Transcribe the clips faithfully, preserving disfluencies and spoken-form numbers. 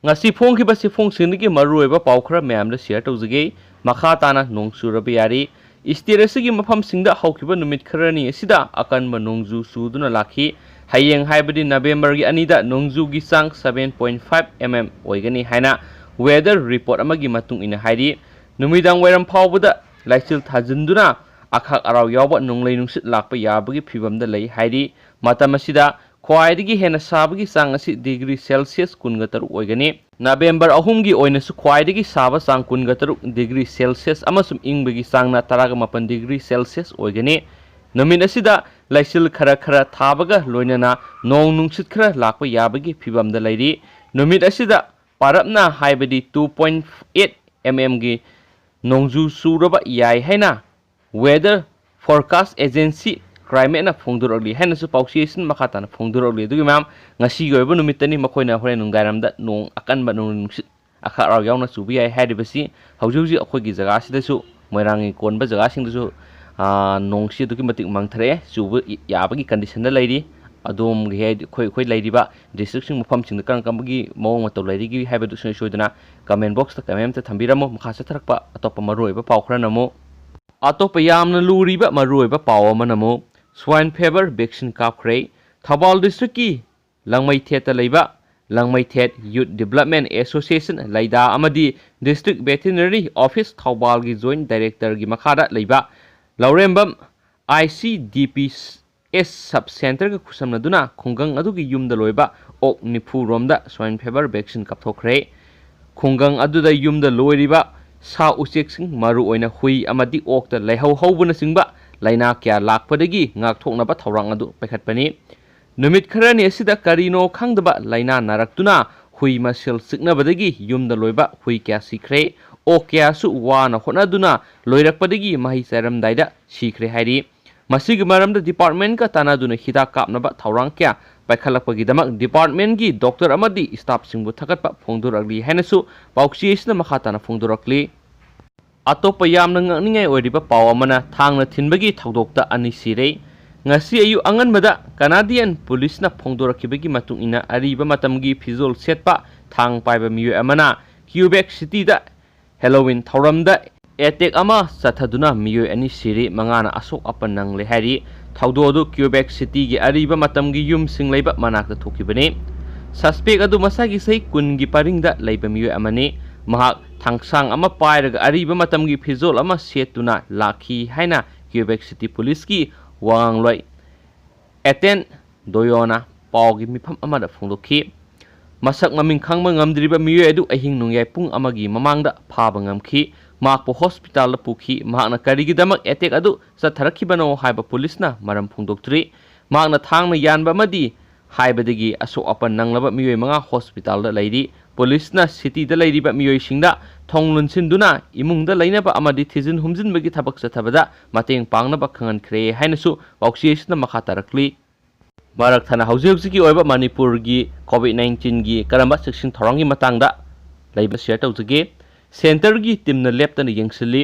ꯉꯁꯤ ꯐꯣꯡꯈꯤꯕ ꯆꯦꯐꯣꯡꯁꯤꯡꯗꯒꯤ ꯃꯔꯨꯑꯣꯏꯕ ꯄꯥꯎ ꯈꯔ ꯃꯌꯥꯝꯗ ꯁꯤꯌꯔ ꯇꯧꯖꯒꯦ꯫ ꯃꯈꯥ ꯇꯥꯅ ꯅꯣꯡ ꯆꯨꯔꯕ ꯌꯥꯔꯤ꯫ ꯁ꯭ꯇꯦꯠ ꯑꯁꯤꯒꯤ ꯃꯐꯝꯁꯤꯡꯗ ꯍꯧꯈꯤꯕ ꯅꯨꯃꯤꯠ ꯈꯔꯅꯤ ꯑꯁꯤꯗ ꯑꯀꯟꯕ ꯅꯣꯡꯖꯨ ꯆꯨꯗꯨꯅ ꯂꯥꯛꯈꯤ꯫ ꯍꯌꯦꯡ ꯍꯥꯏꯕꯗꯤ ꯅꯕꯦꯝꯕꯔꯒꯤ ꯑꯅꯤꯗ ꯅꯣꯡꯖꯨꯒꯤ ꯆꯥꯡ seven point five mm ꯑꯣꯏꯒꯅꯤ ꯍꯥꯏꯅ ꯋꯦꯗꯔ ꯔꯤꯄꯣꯔꯠ ꯑꯃꯒꯤ ꯃꯇꯨꯡ ꯏꯟꯅ ꯍꯥꯏꯔꯤ꯫ ꯅꯨꯃꯤꯗꯥꯡ ꯋꯥꯏꯔꯝ ꯐꯥꯎꯕꯗ ꯂꯩꯆꯤꯜ ꯊꯥꯖꯤꯟꯗꯨꯅ ꯑꯈꯥꯛ ꯑꯔꯥꯎ ꯌꯥꯎꯕ ꯅꯣꯡꯂꯩ ꯅꯨꯡꯁꯤꯠ ꯂꯥꯛꯄ ꯌꯥꯕꯒꯤ ꯐꯤꯕꯝꯗ ꯂꯩ ꯍꯥꯏꯔꯤ꯫ ꯃꯇꯝ ꯑꯁꯤꯗ ꯈ꯭ꯋꯥꯏꯗꯒꯤ ꯍꯦꯟꯅ ꯁꯥꯕꯒꯤ ꯆꯥꯡ ꯑꯁꯤ ꯗꯤꯒ꯭ꯔꯤ ꯁꯦꯜꯁꯤꯌꯁ ꯀꯨꯟꯒ ꯇꯔꯨꯛ ꯑꯣꯏꯒꯅꯤ꯫ ꯅꯕꯦꯝꯕꯔ ꯑꯍꯨꯝꯒꯤ ꯑꯣꯏꯅꯁꯨ ꯈ꯭ꯋꯥꯏꯗꯒꯤ ꯁꯥꯕ ꯆꯥꯡ ꯀꯨꯟꯒ ꯇꯔꯨꯛ ꯗꯤꯒ꯭ꯔꯤ ꯁꯦꯜꯁꯤꯌꯁ ꯑꯃꯁꯨꯡ ꯏꯪꯕꯒꯤ ꯆꯥꯡꯅ ꯇꯔꯥꯒ ꯃꯥꯄꯟ ꯗꯤꯒ꯭ꯔꯤ ꯁꯦꯜꯁꯤꯌꯁ ꯑꯣꯏꯒꯅꯤ꯫ ꯅꯨꯃꯤꯠ ꯑꯁꯤꯗ ꯂꯩꯆꯤꯜ ꯈꯔ ꯈꯔ ꯊꯥꯕꯒ ꯂꯣꯏꯅꯅ ꯅꯣꯡ ꯅꯨꯡꯁꯤꯠ ꯈꯔ ꯂꯥꯛꯄ ꯌꯥꯕꯒꯤ ꯐꯤꯕꯝꯗ ꯂꯩꯔꯤ꯫ ꯅꯨꯃꯤꯠ ꯑꯁꯤꯗ ꯄꯥꯔꯞꯅ ꯍꯥꯏꯕꯗꯤ two point eight mmꯒꯤ ꯅꯣꯡꯖꯨ ꯆꯨꯔꯕ ꯌꯥꯏ ꯍꯥꯏꯅ ꯋꯦꯗꯔ ꯐꯣꯔꯀꯥꯁ ꯑꯦꯖꯦꯟꯁꯤ ꯀ꯭ꯂꯥꯏꯃꯦꯠꯅ ꯐꯣꯡꯗꯣꯔꯛꯂꯤ ꯍꯥꯏꯅꯁꯨ ꯄꯥꯎꯆꯦꯁꯤꯅ ꯃꯈꯥ ꯇꯥꯅ ꯐꯣꯡꯗꯣꯔꯛꯂꯤ꯫ ꯑꯗꯨꯒꯤ ꯃꯌꯥꯝ ꯉꯁꯤꯒꯤ ꯑꯣꯏꯕ ꯅꯨꯃꯤꯠꯇꯅꯤ꯫ ꯃꯈꯣꯏꯅ ꯍꯣꯔꯦꯟ ꯅꯨꯡꯗꯥꯡꯋꯥꯏꯔꯝꯗ ꯅꯣꯡ ꯑꯀꯟꯕ ꯅꯣꯡ ꯅꯨꯡꯁꯤꯠ ꯑꯈꯥꯛ ꯑꯔꯥꯎ ꯌꯥꯎꯅ ꯆꯨꯕ ꯌꯥꯏ ꯍꯥꯏꯔꯤꯕꯁꯤ ꯍꯧꯖꯤꯛ ꯍꯧꯖꯤꯛ ꯑꯩꯈꯣꯏꯒꯤ ꯖꯒꯥꯁꯤꯗꯁꯨ, ꯃꯣꯏꯔꯥꯡꯒꯤ ꯀꯣꯟꯕ ꯖꯒꯥꯁꯤꯡꯗꯁꯨ, ꯑꯥ, ꯅꯣꯡꯁꯤ ꯑꯗꯨꯛꯀꯤ ꯃꯇꯤꯛ ꯃꯪꯊꯔꯛꯑꯦ, ꯆꯨꯕ ꯌꯥꯕꯒꯤ ꯀꯟꯗꯤꯁꯟꯗ ꯂꯩꯔꯤ꯫ ꯑꯗꯣꯝꯒꯤ ꯍꯥꯏꯗꯤ ꯑꯩꯈꯣꯏ, ꯑꯩꯈꯣꯏ ꯂꯩꯔꯤꯕ ꯗꯤꯁꯇ꯭ꯔꯤꯛꯁꯤꯡ ꯃꯐꯝꯁꯤꯡꯗ ꯀꯔꯝ ꯀꯔꯝꯕꯒꯤ ꯃꯑꯣꯡ ꯃꯇꯧ ꯂꯩꯔꯤꯒꯦ ꯍꯥꯏꯕꯗꯨ ꯁꯨꯡꯁꯣꯏ ꯁꯣꯏꯗꯅ ꯀꯃꯦꯟ ꯕꯣꯛꯁꯇ ꯀꯃꯦꯟ ꯑꯃꯇ ꯊꯝꯕꯤꯔꯝꯃꯨ꯫ ꯃꯈꯥ ꯆꯠꯊꯔꯛꯄ ꯑꯇꯣꯞꯄ ꯃꯔꯨꯑꯣꯏꯕ ꯄꯥꯎ ꯈꯔꯅ ꯑꯃꯨꯛ, ꯑꯇꯣꯞꯄ ꯌꯥꯝꯅ ꯂꯨꯔꯤꯕ ꯃꯔꯨꯑꯣꯏꯕ ꯄꯥꯎ ꯑꯃꯅ ꯑꯃꯨꯛ ꯁ꯭ꯋꯥꯏꯟ ꯐꯦꯕꯔ ꯚꯦꯛꯁꯤꯟ ꯀꯥꯞꯈ꯭ꯔꯦ꯫ ꯊꯧꯕꯥꯜ ꯗꯤꯁꯇ꯭ꯔꯤꯛꯀꯤ ꯂꯪꯃꯩꯊꯦꯠꯇ ꯂꯩꯕ ꯂꯪꯃꯩꯊꯦꯠ ꯌꯨꯠ ꯗꯤꯕꯂꯞꯃꯦꯟ ꯑꯦꯁꯣꯁꯤꯌꯦꯁꯟ ꯂꯩꯗꯥ ꯑꯃꯗꯤ ꯗꯤꯁꯇ꯭ꯔꯤꯛ ꯚꯦꯇꯤꯅꯔꯤ ꯑꯣꯐꯤꯁ ꯊꯧꯕꯥꯜꯒꯤ ꯖꯣꯏꯟꯠ ꯗꯥꯏꯔꯦꯛꯇꯔꯒꯤ ꯃꯈꯥꯗ ꯂꯩꯕ ꯂꯧꯔꯦꯝꯕꯝ I C D P S sub ꯁꯦꯟꯇꯔꯒ ꯈꯨꯠꯁꯝꯅꯗꯨꯅ ꯈꯨꯡꯒꯪ ꯑꯗꯨꯒꯤ ꯌꯨꯝꯗ ꯂꯣꯏꯕ ꯑꯣꯛ ꯅꯤꯐꯨ ꯔꯣꯝꯗ ꯁ꯭ꯋꯥꯏꯟ ꯐꯦꯕꯔ ꯚꯦꯛꯁꯤꯟ ꯀꯥꯞꯊꯣꯛꯈ꯭ꯔꯦ꯫ ꯈꯨꯡꯒꯪ ꯑꯗꯨꯗ ꯌꯨꯝꯗ ꯂꯣꯏꯔꯤꯕ ꯁꯥ ꯎꯆꯦꯛꯁꯤꯡ, ꯃꯔꯨꯑꯣꯏꯅ ꯍꯨꯏ ꯑꯃꯗꯤ ꯑꯣꯛꯇ ꯂꯩꯍꯧ ꯍꯧꯕꯅꯆꯤꯡꯕ ꯂꯥꯏꯅꯥ ꯀꯌꯥ ꯂꯥꯛꯄꯗꯒꯤ ꯉꯥꯛꯊꯣꯛꯅꯕ ꯊꯧꯔꯥꯡ ꯑꯗꯨ ꯄꯥꯏꯈꯠꯄꯅꯤ꯫ ꯅꯨꯃꯤꯠ ꯈꯔꯅꯤ ꯑꯁꯤꯗ ꯀꯔꯤꯅꯣ ꯈꯪꯗꯕ ꯂꯥꯏꯅꯥ ꯅꯥꯔꯛꯇꯨꯅ ꯍꯨꯏ ꯃꯁꯦꯜ ꯆꯤꯛꯅꯕꯗꯒꯤ ꯌꯨꯝꯗ ꯂꯣꯏꯕ ꯍꯨꯏ ꯀꯌꯥ ꯁꯤꯈ꯭ꯔꯦ꯫ ꯑꯣꯛ ꯀꯌꯥꯁꯨ ꯋꯥꯅ ꯍꯣꯠꯅꯗꯨꯅ ꯂꯣꯏꯔꯛꯄꯗꯒꯤ ꯃꯍꯩ ꯆꯥꯏꯔꯝꯗꯥꯏꯗ ꯁꯤꯈ꯭ꯔꯦ ꯍꯥꯏꯔꯤ꯫ ꯃꯁꯤꯒꯤ ꯃꯔꯝꯗ ꯗꯤꯄꯥꯔꯠꯃꯦꯟꯠꯀ ꯇꯥꯟꯅꯗꯨꯅ ꯍꯤꯗꯥꯛ ꯀꯥꯞꯅꯕ ꯊꯧꯔꯥꯡ ꯀꯌꯥ ꯄꯥꯏꯈꯠꯂꯛꯄꯒꯤꯗꯃꯛ ꯗꯤꯄꯥꯔꯠꯃꯦꯟꯠꯀꯤ ꯗꯣꯛꯇꯔ ꯑꯃꯗꯤ ꯁ꯭ꯇꯥꯐꯁꯤꯡꯕꯨ ꯊꯥꯒꯠꯄ ꯐꯣꯡꯗꯣꯔꯛꯂꯤ ꯍꯥꯏꯅꯁꯨ ꯄꯥꯎꯆꯦ ꯑꯁꯤꯅ ꯃꯈꯥ ꯇꯥꯅ ꯐꯣꯡꯗꯣꯔꯛꯂꯤ꯫ ꯑꯇꯣꯞꯄ ꯌꯥꯝꯅ ꯉꯛꯅꯤꯡꯉꯥꯏ ꯑꯣꯏꯔꯤꯕ ꯄꯥꯎ ꯑꯃꯅ ꯊꯥꯡꯅ ꯊꯤꯟꯕꯒꯤ ꯊꯧꯗꯣꯛꯇ ꯑꯅꯤ ꯁꯤꯔꯦ꯫ ꯉꯁꯤ ꯑꯌꯨꯛ ꯑꯉꯟꯕꯗ ꯀꯅꯥꯗꯤꯌꯟ ꯄꯨꯂꯤꯁꯅ ꯐꯣꯡꯗꯣꯔꯛꯈꯤꯕꯒꯤ ꯃꯇꯨꯡ ꯏꯟꯅ ꯑꯔꯤꯕ ꯃꯇꯝꯒꯤ ꯐꯤꯖꯣꯜ ꯁꯦꯠꯄ ꯊꯥꯡ ꯄꯥꯏꯕ ꯃꯤꯑꯣꯏ ꯑꯃꯅ ꯀ꯭ꯌꯨꯕꯦꯛ ꯁꯤꯇꯤꯗ ꯍꯦꯂꯣꯋꯤꯟ ꯊꯧꯔꯝꯗ ꯑꯦꯇꯦꯛ ꯑꯃ ꯆꯠꯊꯗꯨꯅ ꯃꯤꯑꯣꯏ ꯑꯅꯤ ꯁꯤꯔꯤ, ꯃꯉꯥꯅ ꯑꯁꯣꯛ ꯑꯄꯟ ꯅꯪꯂꯦ ꯍꯥꯏꯔꯤ꯫ ꯊꯧꯗꯣꯛ ꯑꯗꯨ ꯀ꯭ꯌꯨꯕꯦꯛ ꯁꯤꯇꯤꯒꯤ ꯑꯔꯤꯕ ꯃꯇꯝꯒꯤ ꯌꯨꯝꯁꯤꯡ ꯂꯩꯕ ꯃꯅꯥꯛꯇ ꯊꯣꯛꯈꯤꯕꯅꯤ꯫ ꯁꯁꯄꯦꯛ ꯑꯗꯨ ꯃꯁꯥꯒꯤ ꯆꯍꯤ ꯀꯨꯟꯒꯤ ꯄꯔꯤꯡꯗ ꯂꯩꯕ ꯃꯤꯑꯣꯏ ꯑꯃꯅꯤ꯫ ꯃꯍꯥꯛ ꯊꯥꯡꯁꯥꯡ ꯑꯃ ꯄꯥꯏꯔꯒ ꯑꯔꯤꯕ ꯃꯇꯝꯒꯤ ꯐꯤꯖꯣꯜ ꯑꯃ ꯁꯦꯠꯇꯨꯅ ꯂꯥꯛꯈꯤ ꯍꯥꯏꯅ ꯀ꯭ꯌꯨꯕꯦꯛ ꯁꯤꯇꯤ ꯄꯨꯂꯤꯁꯀꯤ ꯋꯥꯉꯥꯡꯂꯣꯏ ꯑꯦꯇꯦꯟ ꯗꯣꯌꯣꯅ ꯄꯥꯎꯒꯤ ꯃꯤꯐꯝ ꯑꯃꯗ ꯐꯣꯡꯗꯣꯛꯈꯤ꯫ ꯃꯁꯛ ꯃꯃꯤꯡ ꯈꯪꯕ ꯉꯝꯗ꯭ꯔꯤꯕ ꯃꯤꯑꯣꯏ ꯑꯗꯨ ꯑꯍꯤꯡ ꯅꯣꯡꯌꯥꯏ ꯄꯨꯡ ꯑꯃꯒꯤ ꯃꯃꯥꯡꯗ ꯐꯥꯕ ꯉꯝꯈꯤ꯫ ꯃꯍꯥꯛꯄꯨ ꯍꯣꯁꯄꯤꯇꯥꯜꯗ ꯄꯨꯈꯤ꯫ ꯃꯍꯥꯛꯅ ꯀꯔꯤꯒꯤꯗꯃꯛ ꯑꯦꯇꯦꯛ ꯑꯗꯨ ꯆꯠꯊꯔꯛꯈꯤꯕꯅꯣ ꯍꯥꯏꯕ ꯄꯨꯂꯤꯁꯅ ꯃꯔꯝ ꯐꯣꯡꯗꯣꯛꯇ꯭ꯔꯤ꯫ ꯃꯍꯥꯛꯅ ꯊꯥꯡꯅ ꯌꯥꯟꯕ ꯑꯃꯗꯤ ꯍꯥꯏꯕꯗꯒꯤ ꯑꯁꯣꯛ ꯑꯄꯟ ꯅꯪꯂꯕ ꯃꯤꯑꯣꯏ ꯃꯉꯥ ꯍꯣꯁꯄꯤꯇꯥꯜꯗ ꯂꯩꯔꯤ꯫ ꯄꯨꯂꯤꯁꯅ ꯁꯤꯇꯤꯗ ꯂꯩꯔꯤꯕ ꯃꯤꯑꯣꯏꯁꯤꯡꯗ ꯊꯣꯡ ꯂꯣꯟꯁꯤꯟꯗꯨꯅ ꯏꯃꯨꯡꯗ ꯂꯩꯅꯕ ꯑꯃꯗꯤ ꯊꯤꯖꯤꯟ ꯍꯨꯝꯖꯤꯟꯕꯒꯤ ꯊꯕꯛ ꯆꯠꯊꯕꯗ ꯃꯇꯦꯡ ꯄꯥꯡꯅꯕ ꯈꯪꯍꯟꯈ꯭ꯔꯦ ꯍꯥꯏꯅꯁꯨ ꯄꯥꯎꯆꯦ ꯑꯁꯤꯅ ꯃꯈꯥ ꯇꯥꯔꯛꯂꯤ꯫ ꯃꯔꯛ ꯊꯠꯅ ꯍꯧꯖꯤꯛ ꯍꯧꯖꯤꯛꯀꯤ ꯑꯣꯏꯕ ꯃꯅꯤꯄꯨꯔꯒꯤ ꯀꯣꯚꯤꯗ ꯅꯥꯏꯟꯇꯤꯟꯒꯤ ꯀꯔꯝꯕ ꯆꯦꯛꯁꯤꯟ ꯊꯧꯔꯥꯡꯒꯤ ꯃꯇꯥꯡꯗ ꯂꯩꯕ ꯁꯤꯌꯔ ꯇꯧꯖꯒꯦ꯫ ꯁꯦꯟꯇꯔꯒꯤ ꯇꯤꯝꯅ ꯂꯦꯞꯇꯅ ꯌꯦꯡꯁꯤꯜꯂꯤ꯫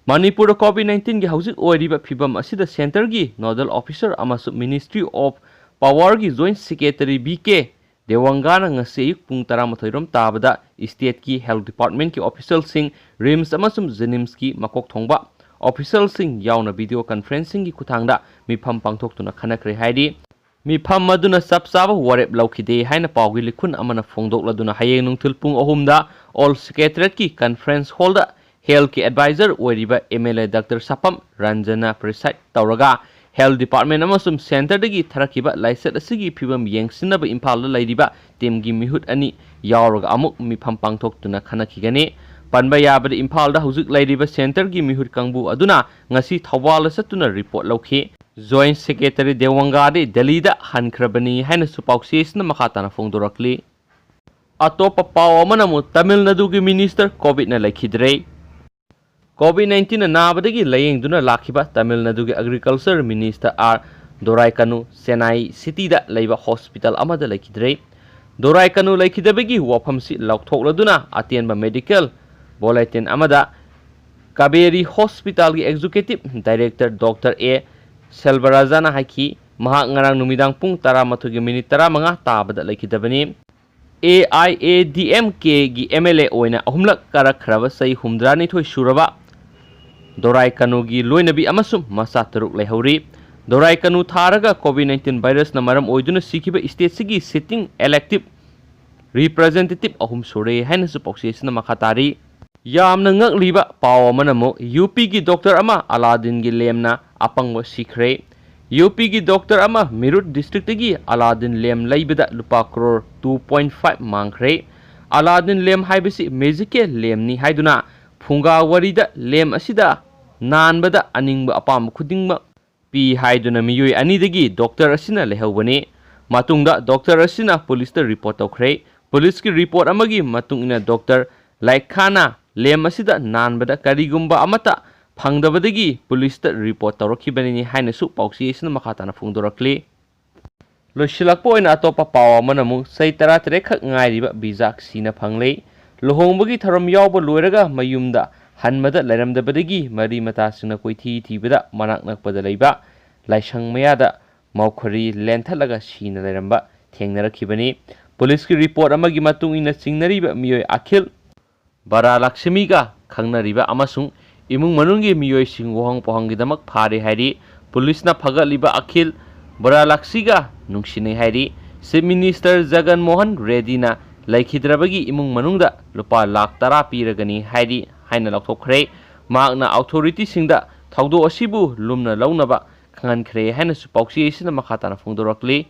ꯃꯅꯤꯄꯨꯔꯗ ꯀꯣꯚꯤꯗ ꯅꯥꯏꯟꯇꯤꯟꯒꯤ ꯍꯧꯖꯤꯛ ꯑꯣꯏꯔꯤꯕ ꯐꯤꯕꯝ ꯑꯁꯤꯗ ꯁꯦꯟꯇꯔꯒꯤ ꯅꯣꯗꯦꯜ ꯑꯣꯐꯤꯁꯔ ꯑꯃꯁꯨꯡ ꯃꯤꯅꯤꯁꯇ꯭ꯔꯤ ꯑꯣꯐ ꯄꯥꯋꯔꯒꯤ ꯖꯣꯏꯟꯠ ꯁꯦꯀ꯭ꯔꯦꯇꯔꯤ ꯕꯤ ꯀꯦ ꯗꯦꯋꯪꯒꯥꯅ ꯉꯁꯤ ꯑꯌꯨꯛ ꯄꯨꯡ ꯇꯔꯥꯃꯥꯊꯣꯏ ꯔꯣꯝ ꯇꯥꯕꯗ ꯁ꯭ꯇꯦꯠꯀꯤ ꯍꯦꯜꯊ ꯗꯤꯄꯥꯔꯠꯃꯦꯟꯠꯀꯤ ꯑꯣꯐꯤꯁꯤꯌꯦꯜꯁꯤꯡ, ꯔꯤꯝꯁ ꯑꯃꯁꯨꯡ ꯖꯦꯅꯤꯝꯁꯀꯤ ꯃꯀꯣꯛ ꯊꯣꯡꯕ ꯑꯣꯐꯤꯁꯤꯌꯦꯜꯁꯤꯡ ꯌꯥꯎꯅ ꯚꯤꯗꯤꯑꯣ ꯀꯟꯐꯔꯦꯟꯁꯤꯡꯒꯤ ꯈꯨꯠꯊꯥꯡꯗ ꯃꯤꯐꯝ ꯄꯥꯡꯊꯣꯛꯇꯨꯅ ꯈꯟꯅꯈ꯭ꯔꯦ ꯍꯥꯏꯔꯤ꯫ ꯃꯤꯐꯝ ꯑꯗꯨꯅ ꯆꯞ ꯆꯥꯕ ꯋꯥꯔꯦꯞ ꯂꯧꯈꯤꯗꯦ ꯍꯥꯏꯅ ꯄꯥꯎꯒꯤ ꯂꯤꯈꯨꯟ ꯑꯃꯅ ꯐꯣꯡꯗꯣꯛꯂꯗꯨꯅ ꯍꯌꯦꯡ ꯅꯨꯡꯊꯤꯜ ꯄꯨꯡ ꯑꯍꯨꯝꯗ ꯑꯣꯜ ꯁꯦꯀ꯭ꯔꯦꯇꯔꯤꯌꯦꯠꯀꯤ ꯀꯟꯐꯔꯦꯟꯁ ꯍꯣꯜꯗ ꯍꯦꯜꯊꯀꯤ ꯑꯦꯗꯚꯥꯏꯖꯔ ꯑꯣꯏꯔꯤꯕ ꯑꯦꯝ ꯑꯦꯜ ꯑꯦ ꯗꯥꯛꯇꯔ ꯁꯥꯄꯝ ꯔꯟꯖꯟꯅ ꯄ꯭ꯔꯤꯁꯥꯏꯗ ꯇꯧꯔꯒ ꯍꯦꯜꯊ ꯗꯤꯄꯥꯔꯠꯃꯦꯟꯠ ꯑꯃꯁꯨꯡ ꯁꯦꯟꯇꯔꯗꯒꯤ ꯊꯥꯔꯛꯈꯤꯕ ꯂꯥꯏꯆꯠ ꯑꯁꯤꯒꯤ ꯐꯤꯕꯝ ꯌꯦꯡꯁꯤꯟꯅꯕ ꯏꯝꯐꯥꯜꯗ ꯂꯩꯔꯤꯕ ꯇꯤꯝꯒꯤ ꯃꯤꯍꯨꯠ ꯑꯅꯤ ꯌꯥꯎꯔꯒ ꯑꯃꯨꯛ ꯃꯤꯐꯝ ꯄꯥꯡꯊꯣꯛꯇꯨꯅ ꯈꯟꯅꯈꯤꯒꯅꯤ꯫ ꯄꯟꯕ ꯌꯥꯕꯗ ꯏꯝꯐꯥꯜꯗ ꯍꯧꯖꯤꯛ ꯂꯩꯔꯤꯕ ꯁꯦꯟꯇꯔꯒꯤ ꯃꯤꯍꯨꯠ ꯀꯥꯡꯕꯨ ꯑꯗꯨꯅ ꯉꯁꯤ ꯊꯧꯕꯥꯜꯗ ꯆꯠꯇꯨꯅ ꯔꯤꯄꯣꯔꯠ ꯂꯧꯈꯤ꯫ ꯖꯣꯏꯟꯠ ꯁꯦꯀ꯭ꯔꯦꯇꯔꯤ ꯗꯦꯋꯪꯒꯥꯗꯤ ꯗꯦꯜꯂꯤꯗ ꯍꯟꯈ꯭ꯔꯕꯅꯤ ꯍꯥꯏꯅꯁꯨ ꯄꯥꯎꯆꯦꯁꯤꯅ ꯃꯈꯥ ꯇꯥꯅ ꯐꯣꯡꯗꯣꯔꯛꯂꯤ꯫ ꯑꯇꯣꯞꯄ ꯄꯥꯎ ꯑꯃꯅ ꯑꯃꯨꯛ ꯇꯥꯃꯤꯜ ꯅꯥꯗꯨꯒꯤ ꯃꯤꯅꯤꯁꯇꯔ ꯀꯣꯚꯤꯗꯅ ꯂꯩꯈꯤꯗ꯭ꯔꯦ꯫ ꯀꯣꯚꯤꯗ ꯅꯥꯏꯟꯇꯤꯟꯅ ꯅꯥꯕꯗꯒꯤ ꯂꯥꯌꯦꯡꯗꯨꯅ ꯂꯥꯛꯈꯤꯕ ꯇꯥꯃꯤꯜ ꯅꯥꯗꯨꯒꯤ ꯑꯦꯒ꯭ꯔꯤꯀꯜꯆꯔ ꯃꯤꯅꯤꯁꯇꯔ ꯑꯥꯔ ꯗꯣꯔꯥꯏꯀꯅꯨ ꯆꯦꯟꯅꯥꯏ ꯁꯤꯇꯤꯗ ꯂꯩꯕ ꯍꯣꯁꯄꯤꯇꯥꯜ ꯑꯃꯗ ꯂꯩꯈꯤꯗ꯭ꯔꯦ꯫ ꯗꯣꯔꯥꯏꯀꯅꯨ ꯂꯩꯈꯤꯗꯕꯒꯤ ꯋꯥꯐꯝꯁꯤ ꯂꯥꯎꯊꯣꯛꯂꯗꯨꯅ ꯑꯇꯦꯟꯕ ꯃꯦꯗꯤꯀꯦꯜ ꯕꯨꯂꯦꯇꯤꯟ ꯑꯃꯗ ꯀꯥꯕꯦꯔꯤ ꯍꯣꯁꯄꯤꯇꯥꯜꯒꯤ ꯑꯦꯛꯖꯤꯀ꯭ꯌꯨꯇꯤꯚ ꯗꯥꯏꯔꯦꯛꯇꯔ ꯗꯣꯛꯇꯔ ꯑꯦ ꯁꯦꯜꯕꯔꯥꯖꯥꯅ ꯍꯥꯏꯈꯤ, ꯃꯍꯥꯛ ꯉꯔꯥꯡ ꯅꯨꯃꯤꯗꯥꯡ ꯄꯨꯡ ꯇꯔꯥꯃꯥꯊꯣꯏꯒꯤ ꯃꯤꯅꯤꯠ ꯇꯔꯥꯃꯉꯥ ꯇꯥꯕꯗ ꯂꯩꯈꯤꯗꯕꯅꯤ꯫ A I A D M ꯀꯦꯒꯤ ꯑꯦꯝ ꯑꯦꯜ ꯑꯦ ꯑꯣꯏꯅ ꯑꯍꯨꯝꯂꯛ ꯀꯥꯔꯛꯈ꯭ꯔꯕ ꯆꯍꯤ ꯍꯨꯝꯗ꯭ꯔꯥꯅꯤꯊꯣꯏ ꯁꯨꯔꯕ ꯗꯣꯔꯥꯏ ꯀꯅꯨꯒꯤ ꯂꯣꯏꯅꯕꯤ ꯑꯃꯁꯨꯡ ꯃꯆꯥ ꯇꯔꯨꯛ ꯂꯩꯍꯧꯔꯤ꯫ ꯗꯣꯔꯥꯏ ꯀꯅꯨ ꯊꯥꯔꯒ ꯀꯣꯚꯤꯗ ꯅꯥꯏꯟꯇꯤꯟ ꯚꯥꯏꯔꯁꯅ ꯃꯔꯝ ꯑꯣꯏꯗꯨꯅ ꯁꯤꯈꯤꯕ ꯁ꯭ꯇꯦꯠꯁꯤꯒꯤ ꯁꯤꯇꯤꯡ ꯏꯂꯦꯛꯇꯤꯚ ꯔꯤꯄ꯭ꯔꯖꯦꯟꯇꯦꯇꯤꯚ ꯑꯍꯨꯝ ꯁꯨꯔꯦ ꯍꯥꯏꯅꯁꯨ ꯄꯥꯎꯆꯦꯁꯤꯅ ꯃꯈꯥ ꯇꯥꯔꯤ꯫ ꯌꯥꯝꯅ ꯉꯛꯂꯤꯕ ꯄꯥꯎ ꯑꯃꯅ ꯑꯃꯨꯛ ꯌꯨ ꯄꯤꯒꯤ ꯗꯣꯛꯇꯔ ꯑꯃ ꯑꯂꯥꯗꯤꯟꯒꯤ ꯂꯦꯝꯅ ꯑꯄꯪꯕ ꯁꯤꯈ꯭ꯔꯦ꯫ ꯌꯨ ꯄꯤꯒꯤ ꯗꯣꯛꯇꯔ ꯑꯃ ꯃꯤꯔꯨꯠ ꯗꯤꯁꯇ꯭ꯔꯤꯛꯇꯒꯤ ꯑꯂꯥꯗꯤꯟ ꯂꯦꯝ ꯂꯩꯕꯗ ꯂꯨꯄꯥ ꯀ꯭ꯔꯣꯔ ꯇꯨ ꯄꯣꯏꯟ ꯐꯥꯏꯚ ꯃꯥꯡꯈ꯭ꯔꯦ꯫ ꯑꯂꯥꯗꯤꯟ ꯂꯦꯝ ꯍꯥꯏꯕꯁꯤ ꯃꯦꯖꯤꯀꯦꯜ ꯂꯦꯝꯅꯤ ꯍꯥꯏꯗꯨꯅ ꯐꯨꯡꯒꯥ ꯋꯥꯔꯤꯗ ꯂꯦꯝ ꯑꯁꯤꯗ ꯅꯥꯟꯕꯗ ꯑꯅꯤꯡꯕ ꯑꯄꯥꯝꯕ ꯈꯨꯗꯤꯡꯃꯛ ꯄꯤ ꯍꯥꯏꯗꯨꯅ ꯃꯤꯑꯣꯏ ꯑꯅꯤꯗꯒꯤ ꯗꯣꯛꯇꯔ ꯑꯁꯤꯅ ꯂꯩꯍꯧꯕꯅꯤ꯫ ꯃꯇꯨꯡꯗ ꯗꯣꯛꯇꯔ ꯑꯁꯤꯅ ꯄꯨꯂꯤꯁꯇ ꯔꯤꯄꯣꯔꯠ ꯇꯧꯈ꯭ꯔꯦ꯫ ꯄꯨꯂꯤꯁꯀꯤ ꯔꯤꯄꯣꯔꯠ ꯑꯃꯒꯤ ꯃꯇꯨꯡ ꯏꯟꯅ ꯗꯣꯛꯇꯔ ꯂꯥꯏꯈꯥꯅ ꯂꯦꯝ ꯑꯁꯤꯗ ꯅꯥꯟꯕꯗ ꯀꯔꯤꯒꯨꯝꯕ ꯑꯃꯠꯇ ꯐꯪꯗꯕꯗꯒꯤ ꯄꯨꯂꯤꯁꯇ ꯔꯤꯄꯣꯔꯠ ꯇꯧꯔꯛꯈꯤꯕꯅꯤ ꯍꯥꯏꯅꯁꯨ ꯄꯥꯎꯆꯦ ꯑꯁꯤꯅ ꯃꯈꯥ ꯇꯥꯅ ꯐꯣꯡꯗꯣꯔꯛꯂꯤ꯫ ꯂꯣꯏꯁꯤꯜꯂꯛꯄ ꯑꯣꯏꯅ ꯑꯇꯣꯞꯄ ꯄꯥꯎ ꯑꯃꯅ ꯑꯃꯨꯛ ꯆꯍꯤ ꯇꯔꯥꯇꯔꯦꯠ ꯈꯛ ꯉꯥꯏꯔꯤꯕ ꯕꯤꯖꯥꯛꯁꯤꯅ ꯐꯪꯂꯦ꯫ ꯂꯨꯍꯣꯡꯕꯒꯤ ꯊꯧꯔꯝ ꯌꯥꯎꯕ ꯂꯣꯏꯔꯒ ꯃꯌꯨꯝꯗ ꯍꯟꯕꯗ ꯂꯩꯔꯝꯗꯕꯗꯒꯤ ꯃꯔꯤ ꯃꯇꯥꯁꯤꯡꯅ ꯀꯣꯏꯊꯤ ꯊꯤꯕꯗ ꯃꯅꯥꯛ ꯅꯛꯄꯗ ꯂꯩꯕ ꯂꯥꯏꯁꯪ ꯃꯌꯥꯗ ꯃꯧꯈꯔꯤ ꯂꯦꯟꯊꯠꯂꯒ ꯁꯤꯅ ꯂꯩꯔꯝꯕ ꯊꯦꯡꯅꯔꯛꯈꯤꯕꯅꯤ꯫ ꯄꯨꯂꯤꯁꯀꯤ ꯔꯤꯄꯣꯔꯠ ꯑꯃꯒꯤ ꯃꯇꯨꯡ ꯏꯟꯅ ꯆꯤꯡꯅꯔꯤꯕ ꯃꯤꯑꯣꯏ ꯑꯈꯤꯜ ꯕꯔꯥꯂꯛꯁꯃꯤꯒ ꯈꯪꯅꯔꯤꯕ ꯑꯃꯁꯨꯡ ꯏꯃꯨꯡ ꯃꯅꯨꯡꯒꯤ ꯃꯤꯑꯣꯏꯁꯤꯡ ꯋꯥꯍꯪ ꯄꯥꯎꯍꯪꯒꯤꯗꯃꯛ ꯐꯥꯔꯦ ꯍꯥꯏꯔꯤ꯫ ꯄꯨꯂꯤꯁꯅ ꯐꯒꯠꯂꯤꯕ ꯑꯈꯤꯜ ꯕꯔꯥꯂꯛꯁꯤꯒ ꯅꯨꯡꯁꯤꯅꯩ ꯍꯥꯏꯔꯤ꯫ ꯆꯤꯐ ꯃꯤꯅꯤꯁꯇꯔ ꯖꯒꯟ ꯃꯣꯍꯟ ꯔꯦꯗꯤꯅ ꯂꯩꯈꯤꯗ꯭ꯔꯕꯒꯤ ꯏꯃꯨꯡ ꯃꯅꯨꯡꯗ ꯂꯨꯄꯥ ꯂꯥꯈ ꯇꯔꯥ ꯄꯤꯔꯒꯅꯤ ꯍꯥꯏꯔꯤ ꯍꯥꯏꯅ ꯂꯥꯎꯊꯣꯛꯈ꯭ꯔꯦ꯫ ꯃꯍꯥꯛꯅ ꯑꯣꯊꯣꯔꯤꯇꯤꯁꯤꯡꯗ ꯊꯧꯗꯣꯛ ꯑꯁꯤꯕꯨ ꯂꯨꯝꯅ ꯂꯧꯅꯕ ꯈꯪꯍꯟꯈ꯭ꯔꯦ ꯍꯥꯏꯅꯁꯨ ꯄꯥꯎꯆꯦ ꯑꯁꯤꯅ ꯃꯈꯥ ꯇꯥꯅ ꯐꯣꯡꯗꯣꯔꯛꯂꯤ꯫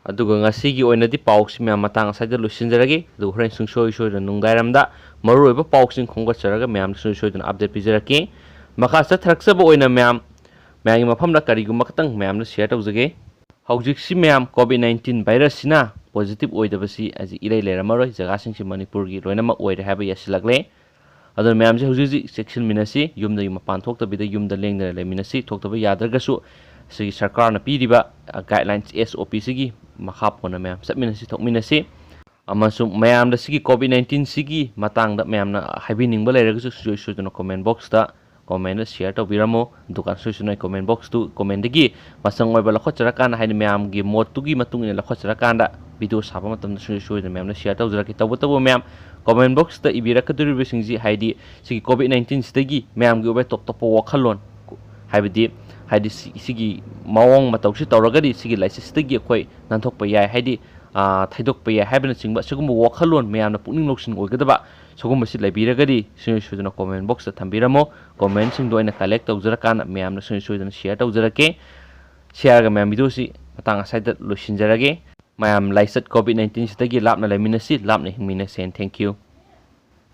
ꯑꯗꯨꯒ ꯉꯁꯤꯒꯤ ꯑꯣꯏꯅꯗꯤ ꯄꯥꯎꯁꯤ ꯃꯌꯥꯝ ꯃꯇꯥꯡ ꯑꯁ꯭ꯋꯥꯏꯗ ꯂꯣꯏꯁꯤꯟꯖꯔꯒꯦ꯫ ꯑꯗꯨꯒ ꯍꯣꯔꯦꯟ ꯁꯨꯡꯁꯣꯏ ꯁꯣꯏꯗꯅ ꯅꯨꯡꯗꯥꯡꯋꯥꯏꯔꯝꯗ ꯃꯔꯨꯑꯣꯏꯕ ꯄꯥꯎꯁꯤꯡ ꯈꯣꯝꯒꯠꯆꯔꯒ ꯃꯌꯥꯝꯗ ꯁꯨꯡꯁꯣꯏ ꯁꯣꯏꯗꯅ ꯑꯞꯗꯦꯠ ꯄꯤꯖꯔꯛꯀꯦ꯫ ꯃꯈꯥ ꯆꯠꯊꯔꯛꯆꯕ ꯑꯣꯏꯅ ꯃꯌꯥꯝ, ꯃꯌꯥꯝꯒꯤ ꯃꯐꯝꯗ ꯀꯔꯤꯒꯨꯝꯕ ꯈꯛꯇꯪ ꯃꯌꯥꯝꯗ ꯁꯤꯌꯔ ꯇꯧꯖꯒꯦ꯫ ꯍꯧꯖꯤꯛꯁꯤ ꯃꯌꯥꯝ ꯀꯣꯚꯤꯗ ꯅꯥꯏꯟꯇꯤꯟ ꯚꯥꯏꯔꯁꯁꯤꯅ ꯄꯣꯖꯤꯇꯤꯚ ꯑꯣꯏꯗꯕꯁꯤ ꯍꯧꯖꯤꯛ ꯏꯔꯩ ꯂꯩꯔꯝꯃꯔꯣꯏ꯫ ꯖꯒꯥꯁꯤꯡꯁꯤ ꯃꯅꯤꯄꯨꯔꯒꯤ ꯂꯣꯏꯅꯃꯛ ꯑꯣꯏꯔꯦ ꯍꯥꯏꯕ ꯌꯥꯁꯤꯜꯂꯛꯂꯦ꯫ ꯑꯗꯨꯅ ꯃꯌꯥꯝꯁꯦ ꯍꯧꯖꯤꯛ ꯍꯧꯖꯤꯛ ꯆꯦꯛꯁꯤꯟꯃꯤꯟꯅꯁꯤ, ꯌꯨꯝꯗꯒꯤ ꯃꯄꯥꯟ ꯊꯣꯛꯇꯕꯤꯗ ꯌꯨꯝꯗ ꯂꯦꯡꯗꯅ ꯂꯩꯃꯤꯟꯅꯁꯤ꯫ ꯊꯣꯛꯇꯕ ꯌꯥꯗ꯭ꯔꯒꯁꯨ ꯑꯁꯤꯒꯤ ꯁꯔꯀꯥꯔꯅ ꯄꯤꯔꯤꯕ ꯒꯥꯏꯗꯂꯥꯏꯟꯁ, ꯑꯦꯁ ꯑꯣ ꯄꯤꯁꯤꯒꯤ ꯃꯈꯥ ꯄꯣꯟꯅ ꯃꯌꯥꯝ ꯆꯠꯃꯤꯟꯅꯁꯤ, ꯊꯣꯛꯃꯤꯟꯅꯁꯤ꯫ ꯑꯃꯁꯨꯡ ꯃꯌꯥꯝꯗ ꯁꯤꯒꯤ ꯀꯣꯚꯤꯗ ꯅꯥꯏꯟꯇꯤꯟ ꯁꯤꯒꯤ ꯃꯇꯥꯡꯗ ꯃꯌꯥꯝꯅ ꯍꯥꯏꯕꯤꯅꯤꯡꯕ ꯂꯩꯔꯒꯁꯨ ꯁꯨꯡꯁꯣꯏ ꯁꯣꯏꯗꯅ ꯀꯣꯃꯦꯟ ꯕꯣꯛꯁꯇ comment ꯗ share ꯇꯧꯕꯤꯔꯝꯃꯣ꯫ ꯑꯗꯨꯒ ꯁꯣꯏ ꯁꯣꯏꯗꯅ comment box ꯇꯨ, comment ꯗꯒꯤ ꯃꯆꯪ ꯑꯣꯏꯕ ꯂꯧꯈꯠꯆꯔꯀꯥꯟꯗ, ꯍꯥꯏꯗꯤ ꯃꯌꯥꯝꯒꯤ ꯃꯣꯠꯇꯨꯒꯤ ꯃꯇꯨꯡ ꯏꯟꯅ ꯂꯧꯈꯠꯆꯔꯀꯥꯟꯗ video ꯁꯥꯕ ꯃꯇꯝꯗ ꯁꯣꯏ ꯁꯣꯏꯗꯅ ꯃꯌꯥꯝꯗ share ꯇꯧꯖꯔꯛꯀꯦ꯫ ꯇꯧꯕꯇꯕꯨ ꯃꯌꯥꯝ comment box ꯇ ꯏꯕꯤꯔꯛꯀꯗꯧꯔꯤꯕꯁꯤꯡꯁꯤ, ꯍꯥꯏꯗꯤ ꯁꯤꯒꯤ COVID nineteen ꯁꯤꯗꯒꯤ ꯃꯌꯥꯝꯒꯤ ꯑꯣꯏꯕ ꯇꯣꯞ ꯇꯣꯞꯄ ꯋꯥꯈꯜꯂꯣꯟ, ꯍꯥꯏꯕꯗꯤ, ꯍꯥꯏꯗꯤ ꯁꯤ-, ꯁꯤꯒꯤ ꯃꯑꯣꯡ ꯃꯇꯧꯁꯤ ꯇꯧꯔꯒꯗꯤ ꯁꯤꯒꯤ ꯂꯥꯏꯆꯠꯁꯤꯗꯒꯤ ꯑꯩꯈꯣꯏ ꯅꯥꯟꯊꯣꯛꯄ ꯌꯥꯏ, ꯍꯥꯏꯗꯤ, ꯑꯥ, ꯊꯩꯗꯣꯛꯄ ꯌꯥꯏ ꯍꯥꯏꯕꯅꯆꯤꯡꯕ ꯁꯤꯒꯨꯝꯕ ꯋꯥꯈꯜꯂꯣꯟ ꯃꯌꯥꯝꯅ ꯄꯨꯛꯅꯤꯡ ꯂꯧꯁꯤꯡ ꯑꯣꯏꯒꯗꯕ ꯁꯤꯒꯨꯝꯕꯁꯤ ꯂꯩꯕꯤꯔꯒꯗꯤ ꯁꯣꯏ ꯁꯣꯏꯗꯅ comment box ꯇ ꯊꯝꯕꯤꯔꯝꯃꯣ꯫ Comment ꯁꯤꯡꯗꯣ ꯑꯩꯅ collect ꯇꯧꯖꯔꯀꯥꯟꯗ ꯃꯌꯥꯝꯅ ꯁꯣꯏ ꯁꯣꯏꯗꯅ share ꯇꯧꯖꯔꯛꯀꯦ꯫ Share ꯒ ꯃꯌꯥꯝ video ꯁꯤ ꯃꯇꯥꯡ ꯑꯁ꯭ꯋꯥꯏꯗ ꯂꯣꯏꯁꯤꯟꯖꯔꯒꯦ꯫ ꯃꯌꯥꯝ ꯂꯥꯏꯆꯠ COVID nineteen ꯁꯤꯗꯒꯤ ꯂꯥꯞꯅ ꯂꯩꯃꯤꯟꯅꯁꯤ, ꯂꯥꯞꯅ ꯍꯤꯡꯃꯤꯟꯅꯁꯤ꯫ And thank you꯫